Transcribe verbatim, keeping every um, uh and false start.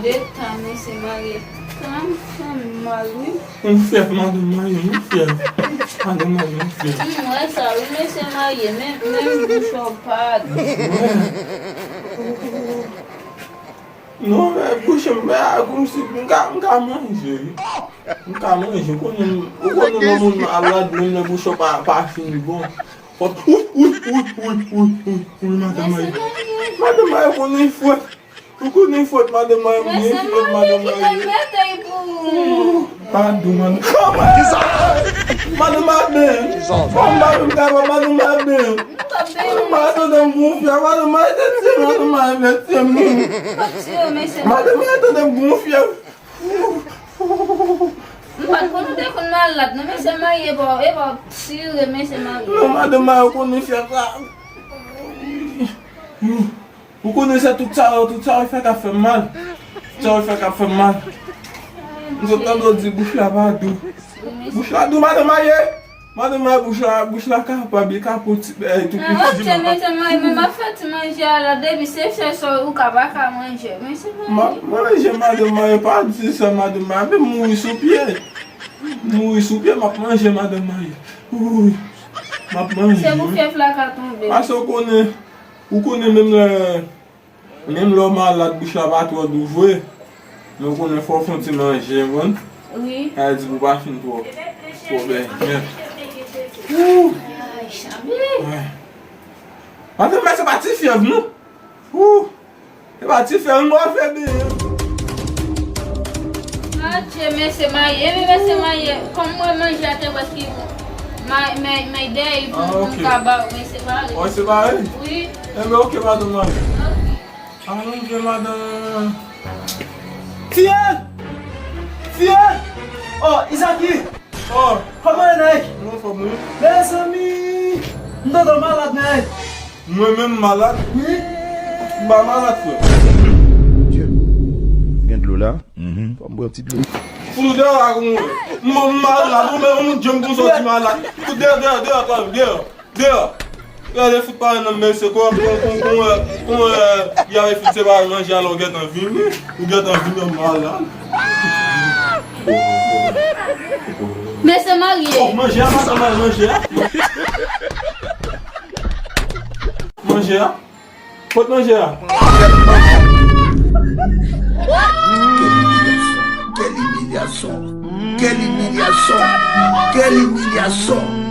Eta, mesye marye. Sa m fè m mal, wi. Yon fyèv, madanm marye, yon fyèv. Madanm marye, yon fyèv. M wè sa, wi, mesye marye, men, men bouch ou pa. Non, men bouch m, men, a, kòmsi m ka, m ka manje, wi. M ka manje, ou konnen, ou konnen lè moun malad, menm lè bouch ou pa, pa fin bon. Fòk, wi, wi, madanm marye. Madanm marye konnen fwèt. Ou konnen fwèt madanm mwen, mwen fwèt madanm mwen. Pa dou, man. Madanm mwen ben. Kòm pa menm ka pa madanm mwen ben. Madanm mwen gonfle, madanm mwen te tiye, madanm mwen te tiye. Madanm mwen tande gonfle. M pa t konn ou te konn malad, non, men se marye pa w, e pa w tire, men se marye. Non, madanm mwen konnen fè sa. Ou konnen sa, tout sa yo, tout sa yo fè k ap fè m mal. Tout sa yo fè k ap fè m mal. M sot tande w di bouch la pa dou. Bouch la dou, madanm marye. Madanm marye, bouch la, bouch la kapab, li ka pran ti bèy tou piti. Mesye marye, men m ap fè ti manje a la, depi se fè sa ou ka pa ka manje. Mesye marye. M ap manje, madanm marye, pa di sa, madanm marye, men mouri sou pye. Mouri sou pye, m ap manje, madanm marye. Wi, m ap manje. Se pou fyèf la ka tonbe. Paske w konnen, ou konnen menm lè, menm lè w malad, bouch la pa twò dou vre. Men w konnen fò w fè yon ti manje, w konprann? Wi. Sa vle di pou w pa fin twò, twò bèy. Ay, Chami. Madanm, men se pa ti fyèv, non. Ou, e pa ti fyèv, mwen fè byen. Adje, mesye marye, men mesye marye, kòm mwen manje a te prèske bon. May, may, may dèyè pou m ka ba w, men se pare. Wi, se pare? Wi. Enben, oke, madanm marye. Oke. Alon, vye madanm. Fiyèl! Fiyèl! Oh, Izaki! Oh! Kòman ye, Nike? Mwen anfòm, wi. Mezanmi! M tande w malad, Nike. Mwen menm malad? Wi. M pa malad, frè. Dye. Gen dlo la? Fò m bwè yon ti dlo. Fout ou deyò la, kòman? M, m malad, ou menm, ou menm, Dye m konsa w di malad. Fout deyò, deyò, deyò, deyò. Deyò! Gade fout parèy nan mesye, kon, kon, kon, kon, euh, kon, euh, y ave fin separe manje a la, ou gentan vini, ou gentan vini an malad. Mesye marye. Oh, manje a, madanm marye, manje a. Manje a. Kot manje a? Quelle humiliation. Quelle humiliation. Quelle humiliation.